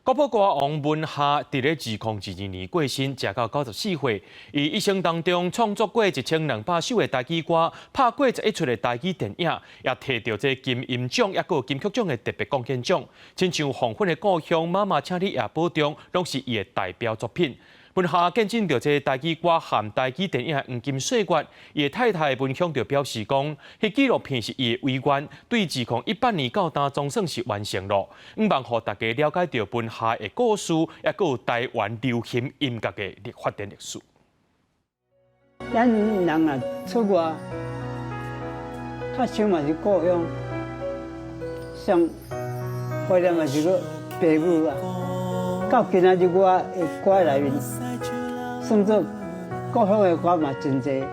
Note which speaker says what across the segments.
Speaker 1: 國寶歌王文夏佇咧2022年過身，食到94歲。伊一生當中創作過1200首的台語歌，拍過11齣的台語電影，也提著這金音獎，抑閣有金曲獎的特別貢獻獎。親像黃昏的故鄉、媽媽請你也保重，攏是伊的代表作品。文夏見證著這台語歌和台語電影的黃金歲月，伊的太太文香就表示講，彼紀錄片是伊的遺願，對2018年到今總算是完成咯。向望予大家了解著文夏的故事，抑閣有台灣流行音樂的發展歷史。
Speaker 2: 咱人啊出外，較想嘛是故鄉，上懷念嘛是閣爸母啊。到今仔日我的歌內面，算做故鄉的歌嘛真濟。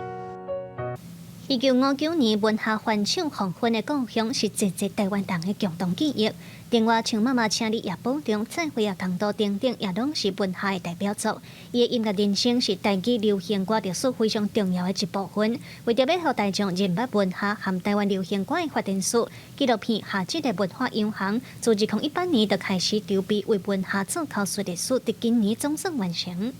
Speaker 3: 1959年，文夏翻唱《黃昏的故鄉》是濟濟台灣人的共同記憶。另外，像媽媽請你也保重、再會啊、港都等等，也攏是文夏的代表作。伊的音樂人生是台語流行歌歷史非常重要的一部分。為著欲予大眾認捌文夏和台灣流行歌的發展史，紀錄片《夏這个文化洋行》自2018年就開始籌備為文夏做口述歷史，佇今年總算完成。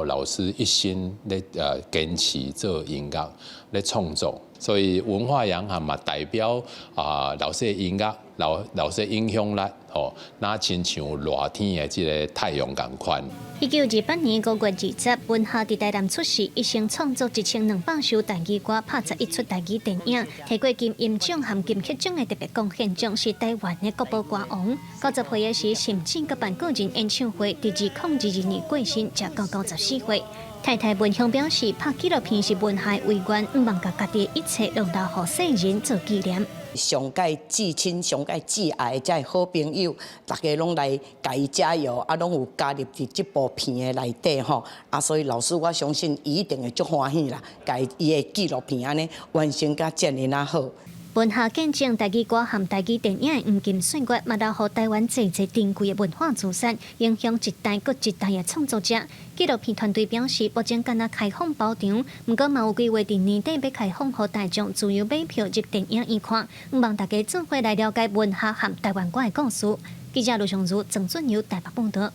Speaker 4: 老師一心咧堅持做音樂咧創作，所以文化洋行嘛代表啊老師的音樂，老師的影響力吼，若親像熱天的這个太陽仝款。
Speaker 3: 1928年5月20，文夏佇台南出世，一生創作1200首台語歌，拍11齣台語電影，提過金音獎和金曲獎的特別貢獻獎，是台灣的國寶歌王。90歲的時，甚至閣辦個人演唱會，佇2022年過身，才到94歲。太太文香表示，拍紀錄片是文夏的遺願，向望共家己的一切攏留予世人做紀念。
Speaker 5: 上蓋至親、上蓋至愛的這好朋友，大家攏來共伊加油，啊，攏有加入佇這部片的內底吼，啊，所以老師我相信伊一定會足歡喜啦，共伊的紀錄片按呢完成甲遮爾仔好。
Speaker 3: 文夏見證台語歌和台語電影的黃金歲月，嘛留予台灣濟濟珍貴的文化資產，影響一代閣一代的創作者。紀錄片團隊表示，目前敢若開放包場，毋過嘛有規劃佇年底欲開放予大眾自由買票入電影院看，向望大家做伙來了解文夏和台灣歌的故事。記者盧尚如、鄭俊友台北報導。